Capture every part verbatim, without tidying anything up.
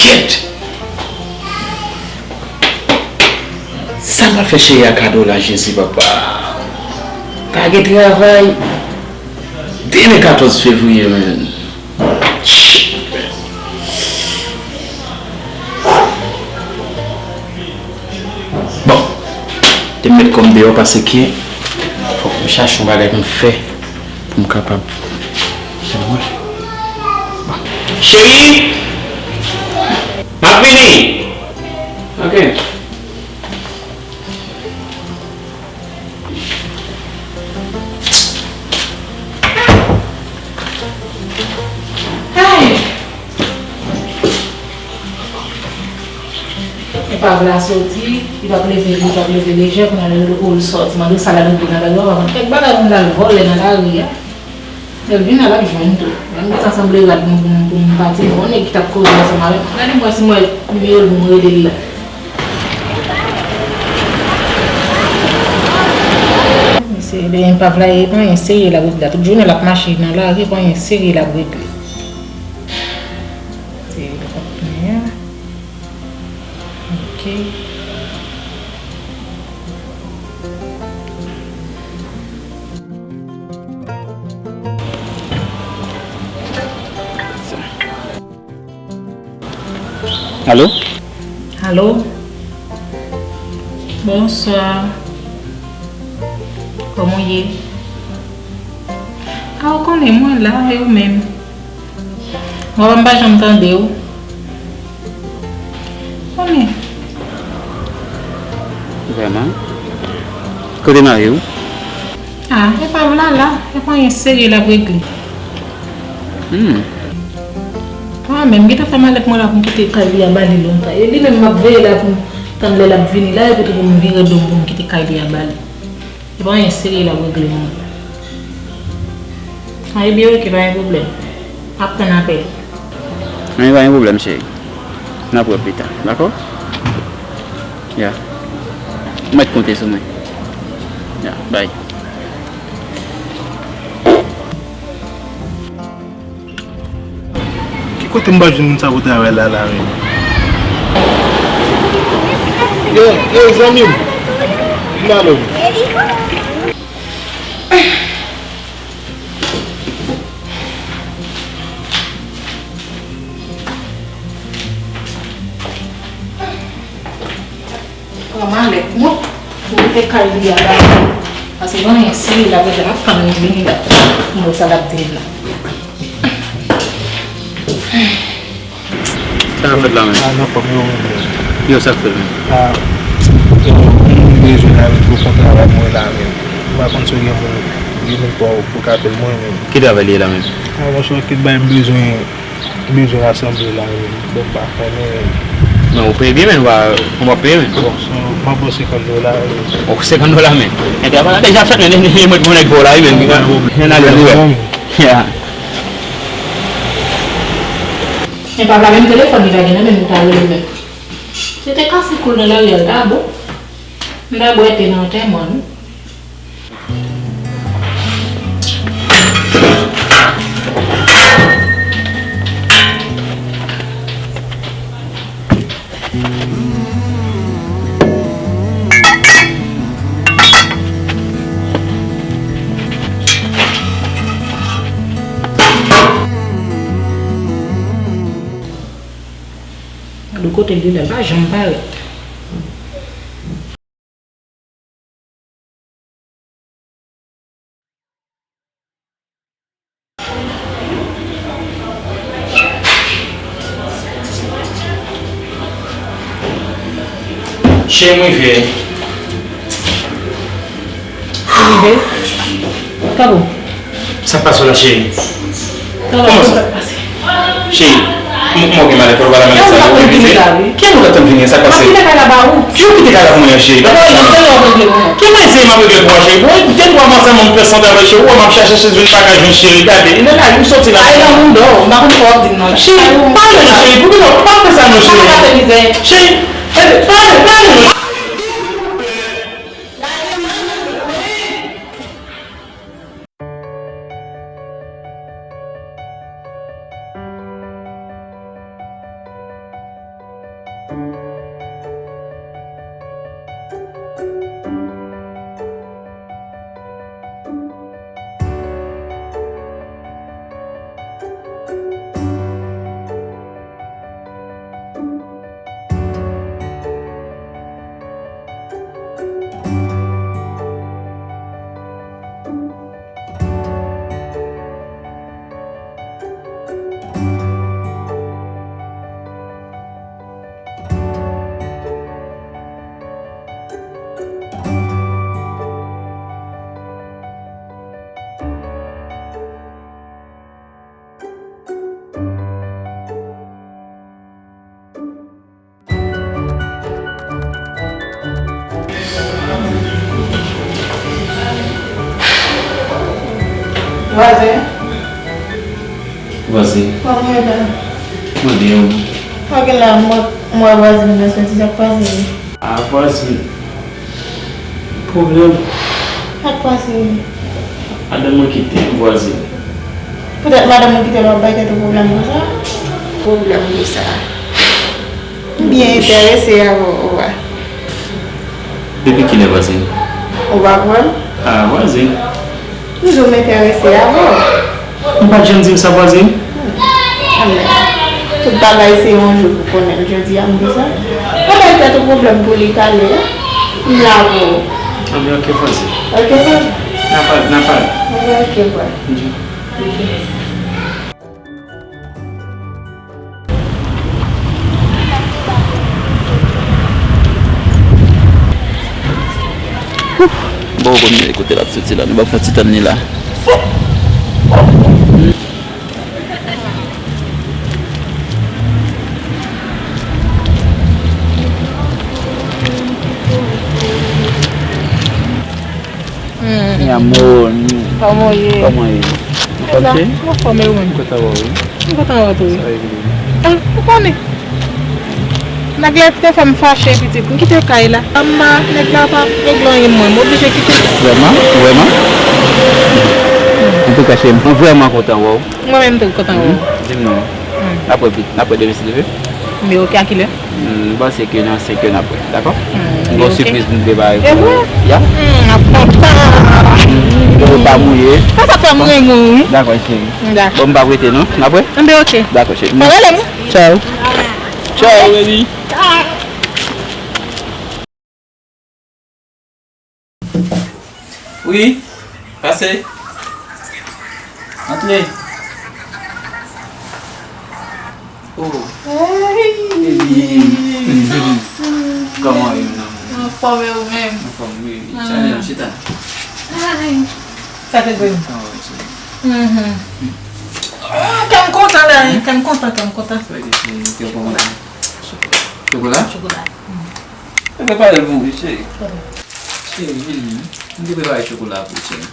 Kèt! Sa m pral fè cheri a kado la, Jezi papa? Pa gen travay. Demen katòz fevriye, man. Shit, man. Bon, te m met kò m deyò paske fòk m chache yon bagay pou m fè pou m kapab. Bon. Cheri! M ap vini! Ok. Hey! Epav la soti, li p ap leve, li p ap leve lejè, kounye a l ou l soti, mande w sa l al regle nan lari a, w pa konn kèk bagay moun t al vòlè nan lari a. Lè l vin la, l ap jwenn tou. Menm sa sanble rad mwen pou m, pou m pati, bon, nèg ki t ap koze ansanm avè m. Gade m wè si m wè nimewo l pou m rele l la. Mesye, ebyen, epav la, e pa anyen serye l ap regle la. Tout jounen l ap mache nan lari, e pa anyen serye l ap regle. Se l ap fè a. Ok. Alo? Alo? Bonswa. Kòman w ye? A, ou konnen mwen la, e ou menm? Mwen pa janm tande w. Konnen. Vrèman? Kote mari w? A, epav la la, e pa anyen serye l ap regle. Hmm. A, men m gentan fè malèt mwen la pou m kite kay li a ba li lontan. E li menm m ap veye la pou m tann lè l ap vini la, epi tou pou m vire do m pou m kite kay li a ba li. E pa anyen serye l ap regle non. A, ebyen, ok, pa gen pwoblèm. M ap tann apèl. Anyen, pa gen pwoblèm, cheri. N ap wè pita, dakò? Ya. Ou mèt konte sou mwen. Ya, bay. Ki kote m pral jwenn moun sa pou travay la, la menm? Yo, yo, zanmi m. M ba nou. Pran malèt mwen, pou mete kay li a ba li. Paske gen anyen serye l ap regle, m ap tann li vini la. M wè sa l ap di m la. Sa k ap fèt la menm? A, nan fòm yo menm. Yo, sa k fèt menm? A, yo, m bezwen la menm pou fon travay mwen la menm. M pa konn si w gen moun, gen moun pa w pou ka fè l mwen menm. Ki travay li ye la menm? A, monchè, kèk bagay m bezwen M bezwen rasanble la, wi. Bon, m pa konnen. Men ou peye byen, men ou pa, ou pa peye, men. Bon, so, m ap ba w senkant dola, wi. O, senkant dola, men. Entèval la deja fèt, men, men, men, mwen, mwen, nèg pa w la, wi, men. Ann ale, wi. Ya. Men pa pale, men telefòn li pa gen nan men m, ou ta rele menm. Se te kase kou l nan lari a, l ta bon. M ta bwè te nan antèman, wi. Gade kote l ye la, l pa janm parèt. Cheri, m rive. Rive? Sa bon? Sa k pase w la, cheri? Kòman sa? Cheri, kòman, kòman w gen malèt? Fò w pa nan malèt sa yo, ou vini la, wi. Ki moun k ap tann vini an? Sa k pase? M ap kite kay la ba ou. Ki ou kite kay la pou mwen an, cheri? Ki mwen se m ap regle pou ou, cheri? Bon, de twa mwa sèlman m fè san travay, cheri. Ou wè m ap chache chèz, vin m pa ka jwenn, cheri. Gade, e nan lari ou soti la. Ay, nan moun dò, m pa konn sa w ap di m nan la. Cheri, pale non, cheri. Pou ki non, pa fè sa non, cheri. Cheri, pale, pale non. Vwazen. Vwazen. Kòman w ye la? Mwen byen, wi. Ok, la, mwen, mwen vwazen nan soti, sa k pase? A, vwazen. Pwoblèm. Sa k pase? Madanm mwen kite m, vwazen. Poutèt madanm ou kite l, w ap bay tèt ou pwoblèm konsa? Pwoblèm konsa. M byen enterese avè w, ou wè. Depi kilè, vwazen? Ou pa kwè m? A, vwazen. Toujou m enterese avè w. Ou pa t janm di m sa, vwazen? Anben, tout bagay se yon jou pou konnen l. Jodi a, m di sa. Pa bay tèt ou pwoblèm pou li talè a. M la pou ou. Anben, ok, vwazen. Ok, vwazen. N a pale, n a pale. Anben, ok, vwazen. Ok. Bon, ou konn kote l ap soti la, nou p ap fè ti tann li la. Mi amor. Kòman w ye? Kòman w ye? Anfòm, cheri? Anfòm, e ou menm? M kontan wè w, wi. M kontan wè w tou, wi. Sa regle. A, ou konnen. Nèg la te fè m fache, pitit. M kite kay la. Mama, nèg la pa regle anyen mwen. M oblije kite. Vrèman? Vrèman? Antouka, cheri, mwen vrèman kontan wè w. Mwen menm tou kontan wè w. Di m non. N ap wè pli, n ap wè demen si Dye vle. Men ok, a kilè? M panse ke nan senk è n ap wè, dakò? M gen yon sipriz pou m prepare pou ou. Ya? M ap kontan. Pou ou pa mouye. Sa, sa fè m renmen w, wi. Dakò, cheri. Dakò. Bon, m p ap rete non. N ap wè? Anben, ok. Dakò, cheri. Pa rele m. Tchaw. Tchaw, baby. Wi, pase. Antre. Oh. Hey. Baby. Kòman w ye, mon amour? Anfòm, e ou menm? Anfòm, wi, wi. Chale, chita. Ay. Sa te gwe. Kòman w ye, cheri? Mhm. Ah, kè m kontan la, hein? Kè m kontan, kè m kontan. Sa vle di, cheri, kè w kontan. Chokola? Chokola. Chokola. Mhm. Mwen prepare l pou ou, cheri. Cheri, vini. Mwen te prepare chokola pou ou, cheri.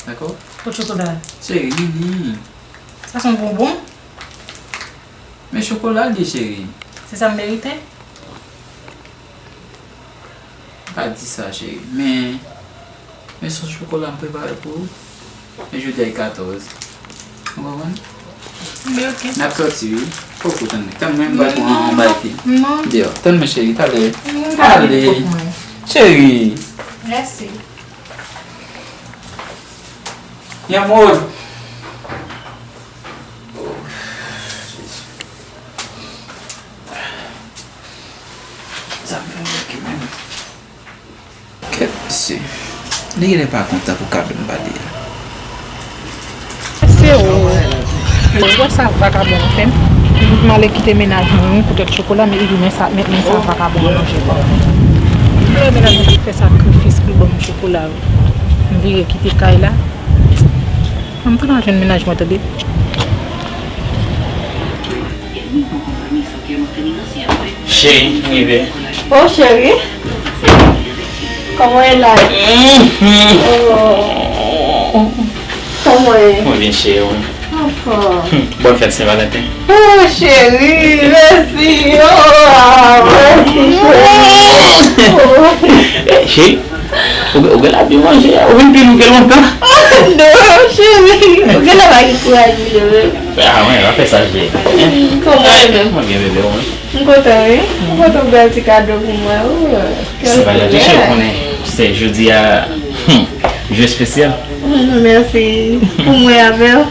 Dakò? Kot chokola? Cheri, vini. Sa se yon bonbon? Men chokola l ye, cheri. Se sa m merite? Pa di sa, cheri. Men Men se yon chokola m prepare pou ou. Men jodi a e katòz. Ou konprann? Men ok. N ap sòti, wi. Poko tann mwen. Tann mwen, m pral pran yon bagay ki deyò. Tann mwen, cheri, talè. Ale. Cheri. Mèsi. Mi amor. Oh, Jezi. Sa m fè avèk yo menm? Kèt mesye. Li genlè pa kontan pou kado m ba li a. Se ou. Ou wè sa vakabon an fè m? M ale kite mennaj mwen wi poutèt chokola, men epi men sa, men, men sa vakabon an manje kò. Lè mennaj mwen fè sakrifis pou l ban m chokola wi. M vire kite kay la. M tounen al jwenn mennaj mwen tande. Cheri, m rive. Oh, cheri. Kòman w ye la? Mhm. Oh. Kòman w ye? Mwen byen, cheri, wi. Anfòm. Bòn fèt Sen Valentan. Oh, cheri, mèsi. Oh, ah, mèsi, cheri. Eh, cheri, ou, ou genlè ap byen manje, ou vin pi lou ke lontan. Non, cheri, ou genlè pa gen kouraj vini menm. Ah, mwen, pa fè sa, cheri. Kòman w ye menm? Mwen byen, bebe, ou menm? M kontan, wi. M kontan pou bèl ti kado pou mwen, wi. Se pa jodi, cheri, ou konnen se jodi a, hmm, jou espesyal. Mèsi. Pou mwen avè w.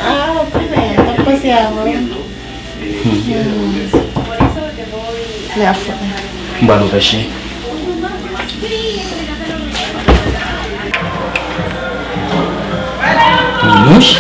Ah, pa gen, m t ap panse a ou. Hmm. Mèsi. M ba nou pèche. Mouch.